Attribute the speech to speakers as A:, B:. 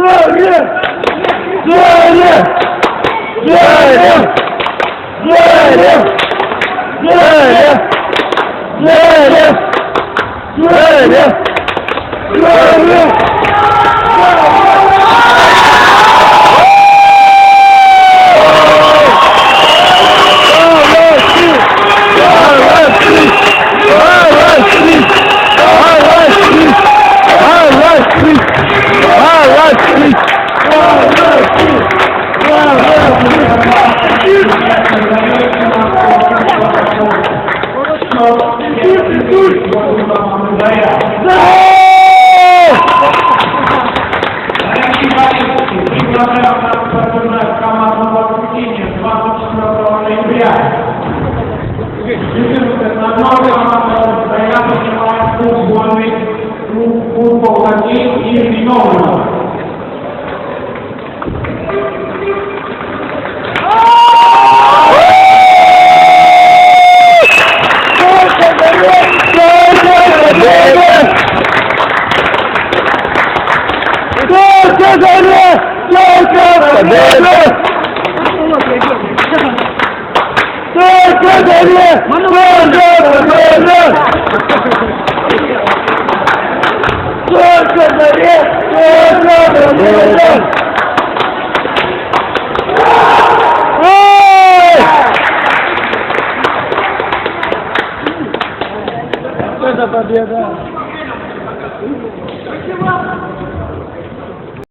A: Заре! Заре! Заре! Заре! Заре! Заре! Заре! Заре!
B: Приглашаем нас спортивная команда воскресенье 24 ноября. 14.00 команда «Заря» принимает футбольный клуб футбол хоккей Нижний Новгород.
A: Это победа!